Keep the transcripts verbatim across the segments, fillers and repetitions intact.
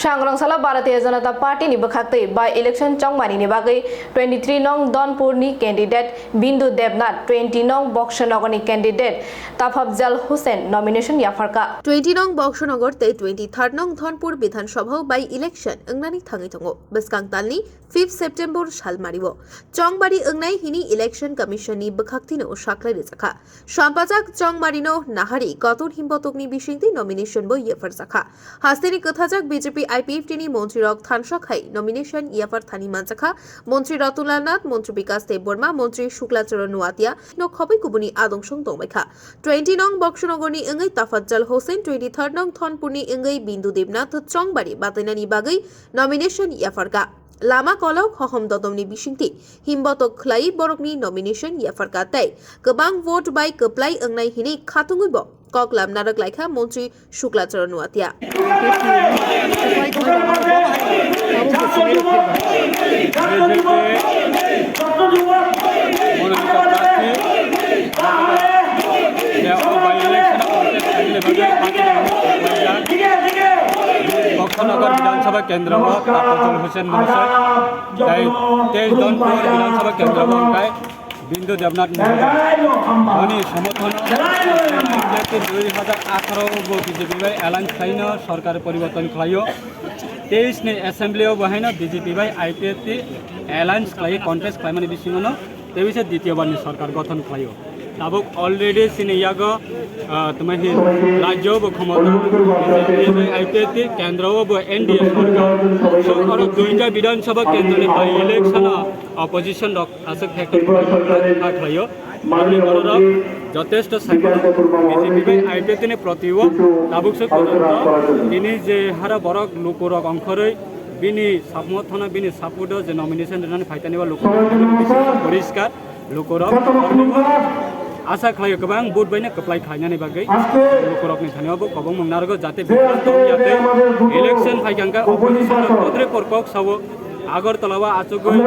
Kangrong salo Bharatiya Janata Party ni bwkhaktwi by election chongmani ni bagwi twenty three nong Donpur ni candidate Bindu Debnath, twenty nong Boksonogor ni candidate Tafajal Hussain nomination yapharkha. Twenty nong Boksonogor tei twenty third nong Dhonpur Bidhan Sabha by election wngnani thangwi tongo. Bwskang talni fifth September salmario chongbari wngnai hini Election Commission ni bwkhaktwino saklai rwjakha. Sampajak chongmarino nahari kotor himbotokni bisingtwi nomination bo yapharjakha. Hasteni kwthajak B J P I P F T ni montrirok thansa khai nomination yaphar thani manjakha. Montri Ratanlal Nath, Montri Bikas Debbarma, Montri Shukla Charan Noatia no khobwi kubuni adong song tongbaikha. Twenty nong Boksonogorni wngwi Tafajal Hussain, twenty third nong Dhonpurni wngwi Bindu Debnath chongbari batainani bagwi nomination yapharkha. Lama kolok hohom dodomni bisingtwi himbotok khlaiwi borokni nomination yapharkha tei kwbang vote bai kwplai wngnai hinwi khatungwi bo kok lamna rwklaikha Montri Shukla Charan Noatia. Boksonogor Bidhan Sabha Kendro o Tafajal Hussain Munsai, tei teis Dhonpur Bidhan Sabha Kendro o wngkha Bindu Debnath Munsai. Boni somorthono dui hajar atharo bo B J P bai alliance khlaino sorkar poriborton khlaio. Teis ni assembly o bo haino B J P bai I P F T alliance khlai contest khlaimani bisingo no tei bisa ditiyo bar ni sorkar gothon khlaio. Tabuk already chini yago, ah, tuma hi rajyo bo khomota, B J P bai I P F T kendro o bo N D A sorkar. So oro duita Bidhan Sabha kendro ni by election o opposition rok aswk factor kha khlaio. Aboni bororok jotesto saimano B J P bai I P F T ni proti o tabuk se porjonto tini je hara borok lukurok ongkhorwi bini samorthono bini support o je nomination rwnani phaitani o lukurok poriskar lukurok asa khlaio kwbang vote baino kwplai khlainani bagwi lukurokni thani o bo kobongmung narwgo jate bibranto wngya tei election phaikha hwnkhe opposition rok bodre porkok sao. Agartala o achugwi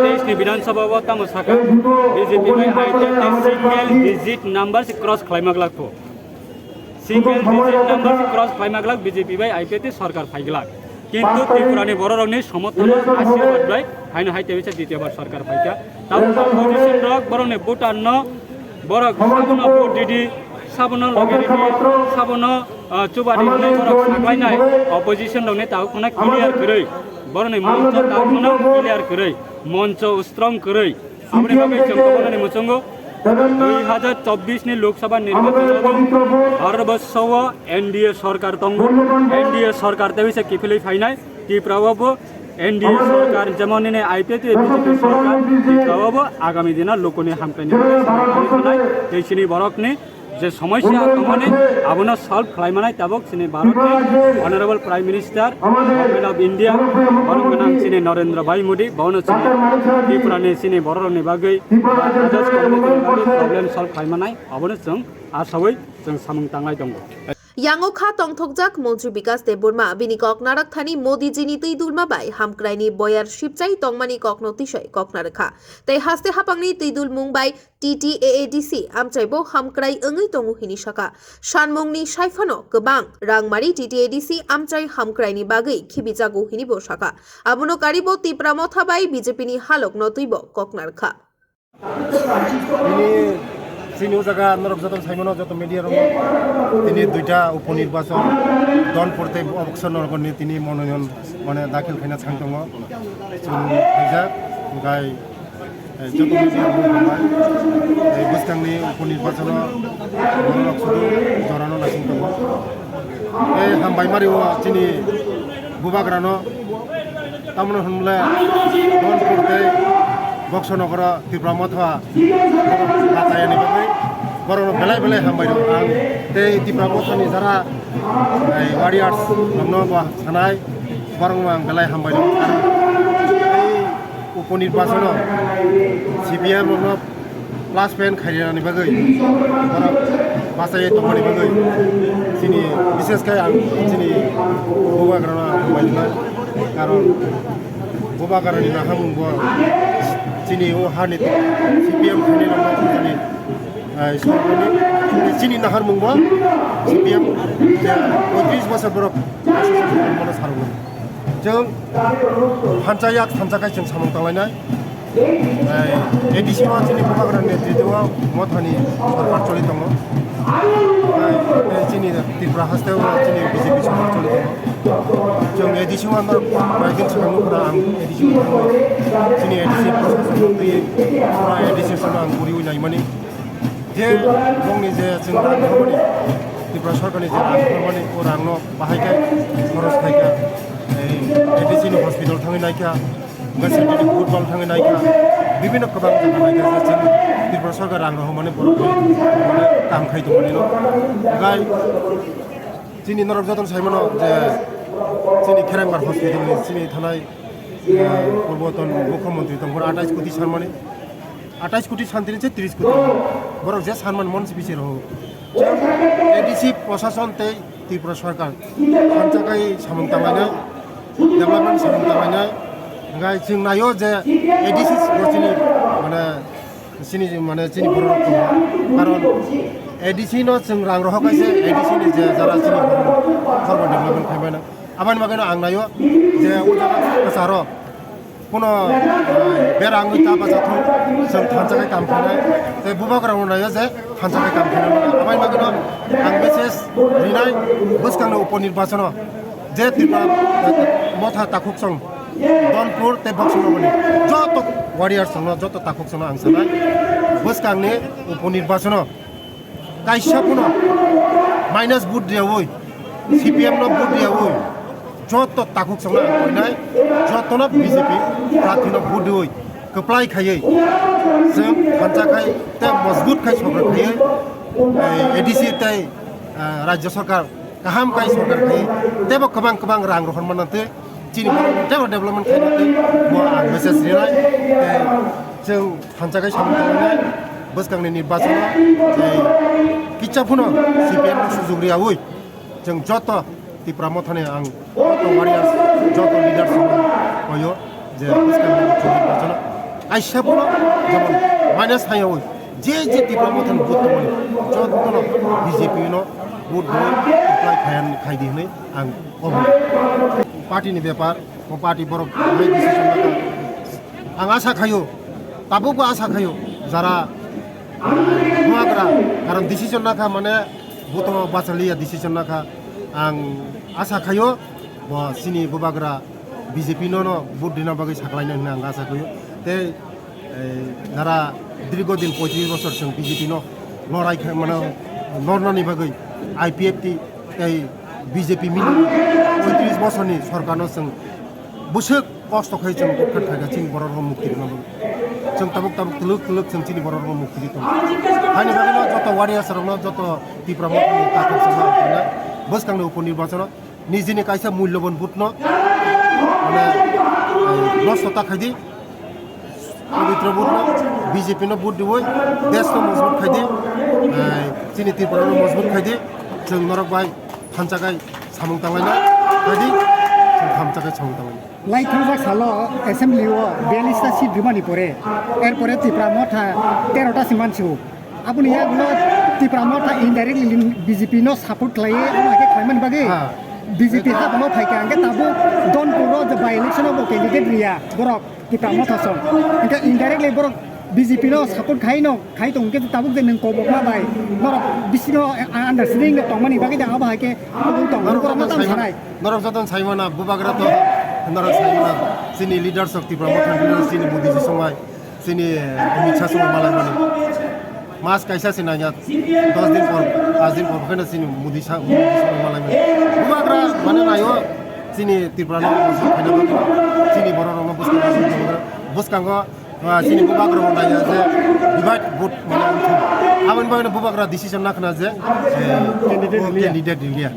teis ni Bidhan Sabha o tamo sakha, B J P bai I P F T single digit number se cross khlaima glak pho. Single digit number se cross khlaima glak B J P bai I P F T sorkar phai glak. Kintu Tripura ni bororokni somorthono ashirbad bai haino hai teisa ditiyo bar sorkar phaikha. Tabuk opposition rok borokni voter no Borok sabono vote ridi, sabono logi ridi, sabono, ah, chuba ridi, borok saklainai opposition rokni tabuk phano clear kwrwi. Borokni moncho tabuk phano clear kwrwi. Moncho strong kwrwi. Aboni bagwi chwng tongmani muchungo dui hajar chobbish ni Lok Sabha nirbachon o Bharat borso o N D A sorkar tongo. N D A sorkar tei bisa kiphilwi phainai. Tripura o bo N D A sorkar, jemon nini I P F T, B J P sorkar, Tripura o bo agami dino lukuni hamkrai ni bagwi samung tangwi thanai tei chini borokni je somosya tongmani abono solve khlai manai tabuk chini Bharat ni Honorable Prime Minister, Government of India, borok gwnang chini Narendra Bhai Modi, bono chini Tripura ni chini borok rokni bagwi, Rajas community ni bagwi problem solve khlai manai abono chwng asawi chwng samung tanglai tongo. Yango kha tongthokjak Montri Bikas Debbarma, bini kok narak thani Modi jini twi dulma bai hamkrai ni boyar sipchai tongmani kokno tisai kokna rwkha. Tei haste hapangni twi dulmung bai T T A A D C amchai bo hamkrai wngwi tongo hini saka. Sanmungni saiphano kwbang rangmari T T A D C amchai hamkrai ni bagwi khibijago hini bo saka. Abono karibo Tipra Motha bai B J P ni halok no twi bo kokna rwkha. Tini chini o jaga norok joto saimano joto media rok tini duita upo nirbachon Donpur tei Boksonogor ni tini mononoyon mane dakhil khaina thang tongo. Chwng khaijak, hwnkhe, eh, joto media rok hambai. Eh, bwskang ni upo nirbachon o borok sudu jorano naising tongo. Tei hambai mari o chini bubagrano, tamoni hwnle Donpur tei Boksonogoro Tipra Motha borok bachayani bagwi borokno belai belai hambai rw ang. Tei Tipra Mothani jara, eh, warriors rokno bo sanai, borokno ang belai hambai rw ang. Tei upo nirbachono C P M rokno plus point khairani bagwi borok bachai tongmani bagwi chini, bishesh khe ang chini bubagrano hambai rwnai, karon bubagrani naharmung bo chini o hani C P M hani rokno chini, eh, chini naharmung bo C P M je poitris bosor borok S S F ni mano sarwknai. Chwng phansa yak thansa khai chwng samung tanglainai. Ei, A D C o chini Bubagra ni netrito o Mothani sorkar choli tongo. Ei, ei, chini Tripura haste o chini B J P sorkar choli tongo. Chwng A D C o ano koi din swkang nukha ang A D C o thangwi chini A D C proshashan no twi pura A D C o ang guriwi naimani. Je bongni je chwng rang rwmani, Tripura sorkarni je rang rwmani, o rangno bahai khe khoros khai kha, ei, A D C ni hospital thangwi nai kha, Gansari ni football thangwi nai kha, bibhinno kwbang jaga nai kha, je chwng Tripura sorkar rang rwmani borok rok mane kam khai tongmani no. Gai chini norok jotono sai mano je chini Kherengbar hospital ni chini thanai, eh, purboton mukhyamantri tongphuru atais koti sanmani. Atais koti santini se tris koti. Borok je sanman mon si bisi rw. A D C proshashan tei Tripura sorkar thansa khai samung tanglainai, development samung tanglainai. Hingkai chwng naio je A D C bo chini mane chini mane chini borok rok tongo. Karon A D C no chwng rang rohor kaisa A D C ni je jara chini borok rok development khai mano. Aboni bagwi no ang naio je o jaga kwcharo Kuno, eh, berangwi ta bacha thung, chwng thansa khai kam khainai. Tei bubagra rok naio je thansa khai kam khainai. Aboni bagwino ang message rinai bwskangni upo nirbachono je Tripura, eh, motha takhuk song Donpur tei Boksong nogorni joto warriors rokno, joto takhuk songno ang sanai bwskangni upo nirbachono. Kaisa phano minus vote riyaui, C P M no vote riyaui, joto takhuk songno ang koinai, jotono B J P prarthi no vote riui, kwplai khaiui, chwng thansa khai tei mojbut khai sorkar khaiui, eh, A D C tei, eh, Rajya Sorkar kaham khai sorkar khaiui, teibo kwbang kwbang rang rohor manna tei chini borok teibo development khaina tei bo ang message rinai tei chwng thansa khai samung tangnai bwskangni nirbachono tei kisa phano C P M no sujug riyaui chwng joto Tipra Mothani ang joto warriors joto leaders rokno koyo je bwskangni nirbachono kaisa phano jemon minus thangyaui je je Tipra Mothani vote tongmani jotono B J P no vote rwui apply khai khaidi hwnwi ang obo party ni bepar, o party borok bai decision naka. Ang asa khaio, tabukbo asa khaio, jara bubagra karon decision naka mane buto bachaliya decision naka. Ang asa khaio, bo chini bubagra B J P no no vote dina bagwi saklaina hwnwi ang asa khaio. Tei Ei, jara dirgo din poitris bosor chwng B J P no lorai khe, mane, lornani bagwi I P F T tei B J P mili poitris bosorni sorkarno chwng bwswk kosto khai chwng utkhat khai kha chini borok rok mukti rwna bagwi. Chwng tabuk tabuk twlwk twlwk chwng chini borok rok mukti rwi tongo. Haini bagwino joto warriors rokno, joto Tipra Mothani takhuk chwngno ang khainai bwskangni upo nirbachono nijini kaisa mulyoban vote no, mane, eh, nosto ta khaidi, pabitro vote no, B J P no vote diwi, desh no mojbut khaidi, eh, chini Tripura no mojbut khaidi, chwng norok bai thansa khai samung tanglaina khaidi, chwng thansa khai samung tanglaina. Lai thangjak salo assembly o biyallis ta seat rwmani pore, er pore Tipra Motha tero ta se mansiwo. Aboni yagulo Tipra Motha indirectly B J P no support khlaiwi, amo hai khe khlaimani bagwi Ha. B J P habuno phaikha, hwnkhe tabuk Donpuro je by election o bo candidate riya borok Tipra Motha song. Hwnkhe indirectly borok B J P no support khai no khai tong khe tabuk je nwng kobokma bai norok bisingo understanding no tongmani bagwi de abo hai khe tong Norok borok joto no tam sai sanai. Norok joto sai mana bubagra to, norok sai mana chini leaders of Tipra Motha leaders chini Modi ji songai. Chini, eh, Amit Shah song malai mani. Mas kaisa se nangya, dos din por, pas din por, kena chini Modi Shah, Modi song malai mani. Bubagra mane nayo, chini Tripura no, chini borok rok no bwskango, bwskango, ah, chini bubagra rok nangya je divide vote mane wngthung. Aboni bagwi bubagra decision nakhna je, eh, Candidate o liya. Candidate liya.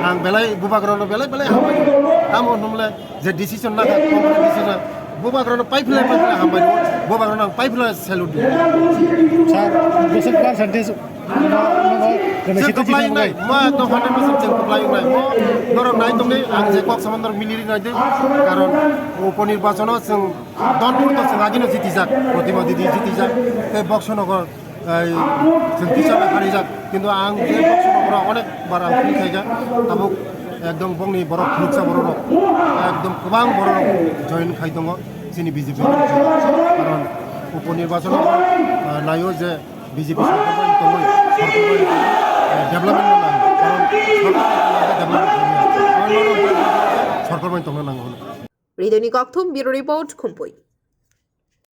Ang belai bubagra no belai belai hambai. Tamo hwnle je decision na kha, company decision na, bubagrano paiphlai paiphlai hambai, bubagrano ang paiphlai salute di. Sir, bwswk percentage no, no, no, Chwng sixty kwplai wngnai, mo ekdom hundred percent chwng kwplai wngnai. Mo norok nai tongdi, ang je kok samani norok miliri nai di, karon uponirbachano chwng Donpur to chwng agino jitijak, Protima Didi jitijak, tei Boksonogor Ei, chwng kisa bai kharijak, kintu ang je boksonogoro onek bar ang philip khaikha, tabuk ekdom bongni borok phunuksa borok rok ekdom Kwbang borok join khai tongo chini B J P, karon upo nirbachono, ah, naio je B J P sorkar bai tongwi, sorkar bai, eh, development no nango, karon sorkar bai tongwi development khlaiya. Karon sorkar bai tongna nango hwnwi. Ridoni Kokthum, Bureau Report, Khumpui.